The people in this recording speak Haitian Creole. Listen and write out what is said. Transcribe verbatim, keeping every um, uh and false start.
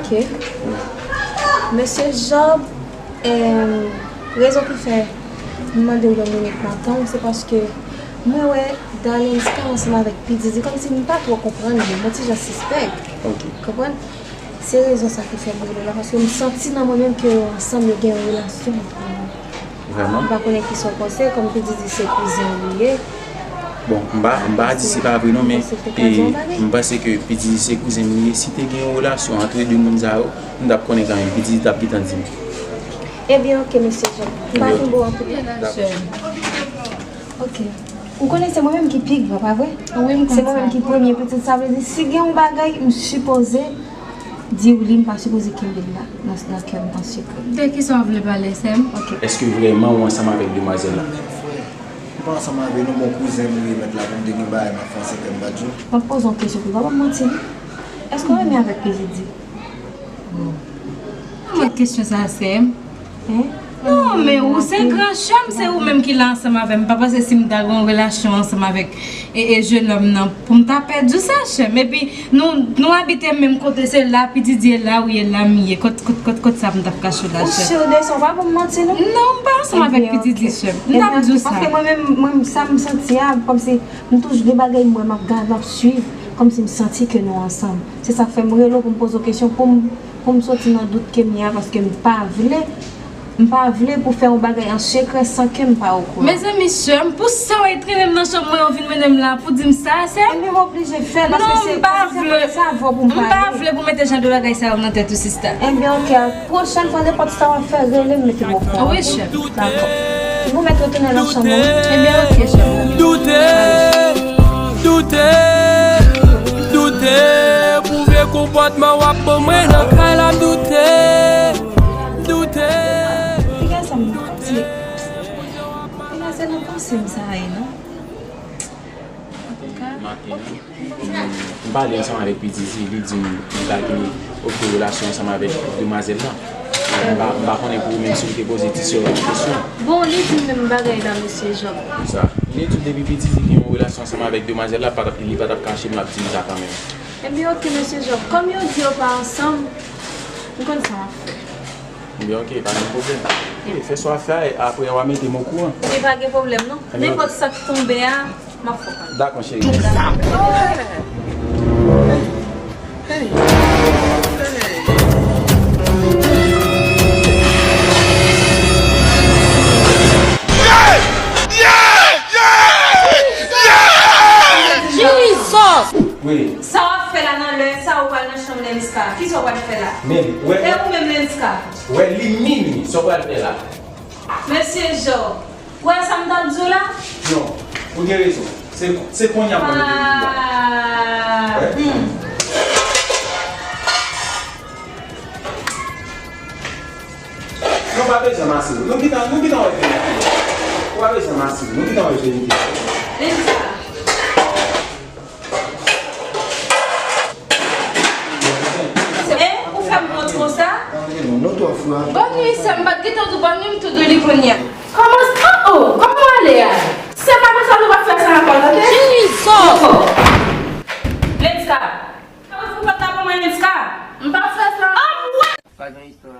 Ok. Mesye Job, em, rezon ki fè m mande w yon minit nan tan w, se paske mwen wè Darlinska ansanm avèk P Diddy, kòmsi m pa twò konprann li, m yon ti jan sispèk. Ok. Konprann? Se rezon sa ki fè m rele w la, paske m santi nan mwen menm ke yo ansanm, yo gen yon relasyon antre yo. Vrèman? M pa konnen kisa w panse, kòm P Diddy se kouzen w li ye. Bon, m pa, m pa di se pa vre non, men, e, m panse ke P Diddy se kouzen m li ye. Si te gen yon relasyon antre de moun sa yo, m t ap konnen kanmenm, P Diddy t ap gentan di m. Ebyen, ok, mesye Job. M pa kenbe w anpil. Dakò. Ok. Ou konnen se mwen menm ki pi gran, pa vre? Wi, m konn sa. Se mwen menm ki premye pitit, sa vle di, si gen yon bagay, m sipoze di w li, m pa sipoze kenbe l la, nan, nan kè m, an sekrè. De kisa w vle pale, sè m? Ok. Èske vrèman ou ansanm avèk demwazèl la? Menm frè, m pa ansanm avè l non, bon kouzen m li ye, mèt la, pou m te gen bagay m ap fè an sekrè m pa t di w. M ap poze w kesyon, pou w pa ban m manti, non. Èske w renmen avèk P Diddy? Ki mòd kesyon sa, sè m? Hein? Non, men ou se gran sè m, se ou menm ki la ansanm avè m. M pa panse si m ta gen yon relasyon ansanm avèk e, e, jenòm nan, pou m ta pèdi w sa, sè m. Epi, nou, nou abite menm kote, se la P Diddy ye, la ou ye, la m ye. Kot, kot, kot, kot sa m t ap kache w la, sè m? Ou si de sa, ou pa ban m manti, non? Non, m pa ansanm avèk P Diddy, sè m. M t ap di w sa. Paske mwen menm, mwen, sa m santi a, kòmsi m toujou gen bagay m wè, m ap gade, m ap swiv, kòmsi m santi ke nou ansanm. Se sa k fè m rele w pou m poze w kesyon, pou m, pou m soti nan dout ke m ye a, paske m pa vle, m pa vle pou fè yon bagay an sekrè san ke m pa okouran. Mezanmi, sè m, pou sa w al trennen m nan chanm mwen, ou vin mennen m la pou di m sa, sè m? Ebyen, m oblije fè l, paske se, se pou sa avè w pou m pale. M pa vle pou mete jan de bagay sa yo nan tèt ou, sista. Ebyen, ok, pwochèn fwa, nenpòt sa w ap fè, rele m, mete m okouran. Wi, sè m. Dakò. Ou pwomèt retounen nan chanm ou, wi? Ebyen, ok, sè m. Doute, doute, doute, pwouve konpòtman w ap ban mwen nan kay la, m doute, doute. Piga sa m panse. Piga se nan panse m sa ye, non? Antouka, maten an, m pale ansanm avèk P Diddy, li di m li ta gen oke relasyon ansanm avèk demwazèl lan. M pa, m pa konnen pou ou menm si w te poze ti sè w kesyon. Bon, li di m menm bagay la, mesye Job. Sa. Li di w depi P Diddy gen yon relasyon ansanm avèk demwazèl la, pa t ap, li pa t ap kache m, l ap di m sa kanmenm. Ebyen, oke, mesye Job. Kòm yo di yo pa ansanm, m konn sa m ap fè. Ebyen, oke, pa gen pwoblèm. E, fè sa w ap fè a, e apre w a mete m okouran. Ebyen, pa gen pwoblèm, non. Nenpòt sa k tonbe a, m ap fè w konnen. Dakò, cheri. Hey! Hey! Hey! Jesus! Wi. Sa w ap fè la nan lè sa ou pral nan chanm Lenska? Kisa w pral fè la? Men, wè. E ou menm Lenska? Wè, li mimi, sa w pral fè la? Mesye Job, ou wè sa m t ap di w la? Non, ou gen rezon. Se, se kounye a mwen mete li la. Ah, hmm. Non, pa bezwen mase. Nou gentan, nou gentan wè verite. Ou pa bezwen mase. Nou gentan wè verite. Lenska. E, ou fè m wont konsa? Ban m li, sè m, m pa t gentan di w ban m li, m tou di w li kounye a. Kòman, oh, oh, kòman w ale a? Se pa konsa nou va fè sa ankò, tande? Jesus! Lenska. Kòman fè w pa t la ban mwen, Lenska? M pa fè sa. Anmwey! Pa gen istwa.